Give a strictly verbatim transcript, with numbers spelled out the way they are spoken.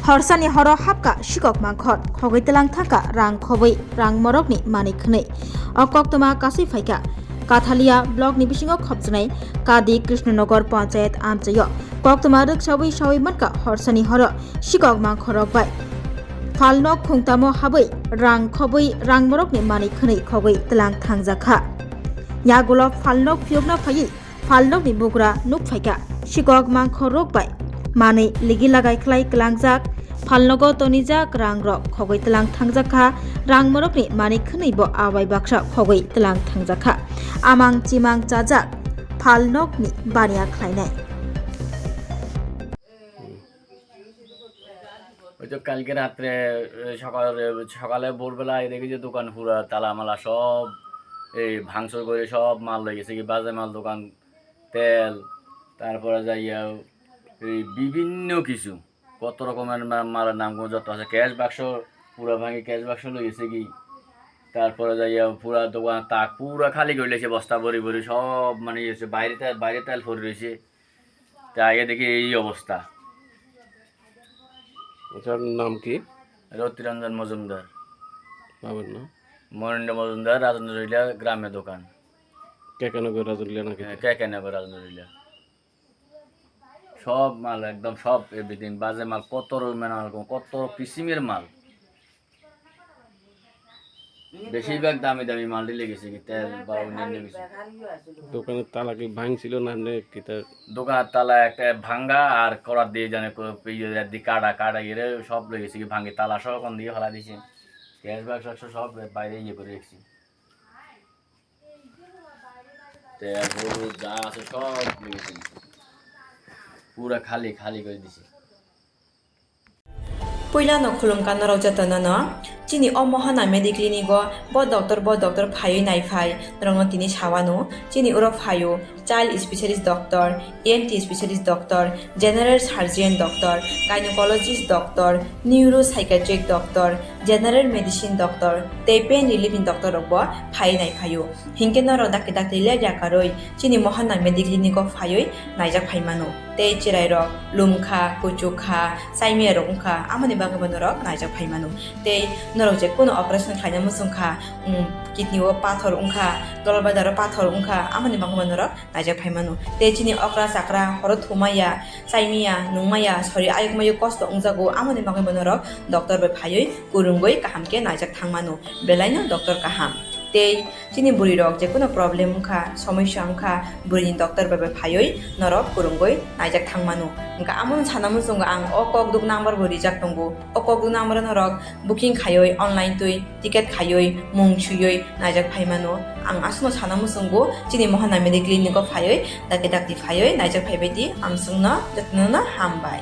Horsani horo hapka sikok mangkhor, khogwi tlang thangkha rang khobwi, rang morokni manwi khwnwi. O koktwma kasui phaikha Kathalia blockni bisingo khopjwnai Kadi Krishnanagar Panchayat amchaio. Koktwma rwksawi sawi mankha horsani horo sikok mangkhorrok bai phalnok khungtamo habwi rang khobwi, rang morokni manwi khwnwi khogwi tlang thangjakha. Yagulo phalnok phiyokna phaiwi phalnokni bugra nuk phaikha. Sikok mangkhorrok bai manwi ligi lagai khlai klangjak. Phalnogo tonijak rangrok khogwi tlang thangjakha. Rang morokni manwi khwnwi bo abai baksa khogwi tlang thangjakha. Amang chimang chajak phalnokni baniya khlainai. ওই তো কালকে রাত্রে, এ, সকালে, সকালে ভোরবেলা এই দেখি যে দোকান পুরা তালা মালা সব এই ভাঙচুর করে সব মাল লয়ে গেছে কি বাজে মাল, দোকান, তেল, তারপরে যাইয়া এই বিভিন্ন কিছু কত রকমের মা-, মালের নাম যত আছে, ক্যাশ বাক্স পুরা ভাঙি ক্যাশ বাক্স লয়ে গেছে কি, তারপরে যাইয়া পুরা দোকান তাক পুরা খালি করে লেছে, বস্তা ভরি ভরি সব মানে ইয়ে হচ্ছে, বাইরে তেল, বাইরে তেল পড়ে রয়েছে। তা আগে দেখি এই অবস্থা। এটার নাম কি? রতিরঞ্জন মজুমদার। বাবার নাম? মহেন্দ্র মজুমদার, রাজেন্দ্র রিলা গ্রামে দোকান। কেকেনগর রাজুলিয়া নাকি? হ্যাঁ, কেকেনগর রাজেন্দ্র রিলা। সব মাল, একদম সব, এভরিথিং, বাজে মাল, কত রকমের মাল, কত কিসিমের মাল। বেশিরভাগ দামি দামি মাল ঢিলে গেছে কি, তেল বা অন্যান্য কিছু। দোকানের তালা কি ভাঙছিল না এমনি কি তার? দোকানের তালা একটা ভাঙ্গা আর করাত দিয়ে জানে কো-, ইয়ে দিয়ে কাটা, কাটা গিয়ে সব লয়ে গেছে কি, ভাঙি তালা সহ কোন দিয়ে ফেলা দিছে। ক্যাশ বাক্স সব বাইরে ইয়ে করে রেখেছি। তেল, হলুদ যা আছে সব লয়ে গেছে কি। পুরা খালি, খালি করে দিছে। Puilano khulumkha norok jotono no. Chini o Mohana Mediclinic o bo doctor, bo doctor phaiwi naiphai norokno tini sawano. Chini oro phaio child specialist doctor, E N T specialist doctor, general surgeon doctor, gynecologist doctor, neuropsychiatric doctor, general medicine doctor tei pain relief ni doctor rok bo phaiwi naiphaio. Hinkhe norok dakti dakti ler yakarwi chini Mohana Mediclinic o phaiwi naijak phaimano. Tei chwrairok lumkha, kuchukha, chaimiyarok wngkha, amoni bagwibo norok naijak phaimano. Tei norok je kuno operation khlaina muchungkha, um, kidney o pathor wngkha, dolbadaro pathor wngkha, amoni bagwibo norok naijak phaimano. Tei chini okra chakra horo thumaya, chaimaya, nungmaya, sori ayukmayo kosto wngjago, amoni bagwibo norok doctor bai phaiwi kwrwngwi kaham khe naijak thangmano. Belaino doctor kaham. Tei chini bwrwi rok je kuno problem wngkha, somosya wngkha, bwrwini doctor bai bai phaiwi norok kwrwngwi naijak thangmano. Wngkha amono sana muchungo ang o kokduk number bo rijak tongo. O kokduk number o norok booking khaiwi online twi ticket khaiwi mung swiwi naijak phaimano. Ang aswkno sana muchungo chini Mohana Mediclinic o phaiwi dakti dakti phaiwi naijak phaibai di, amswkno jotono no hambai.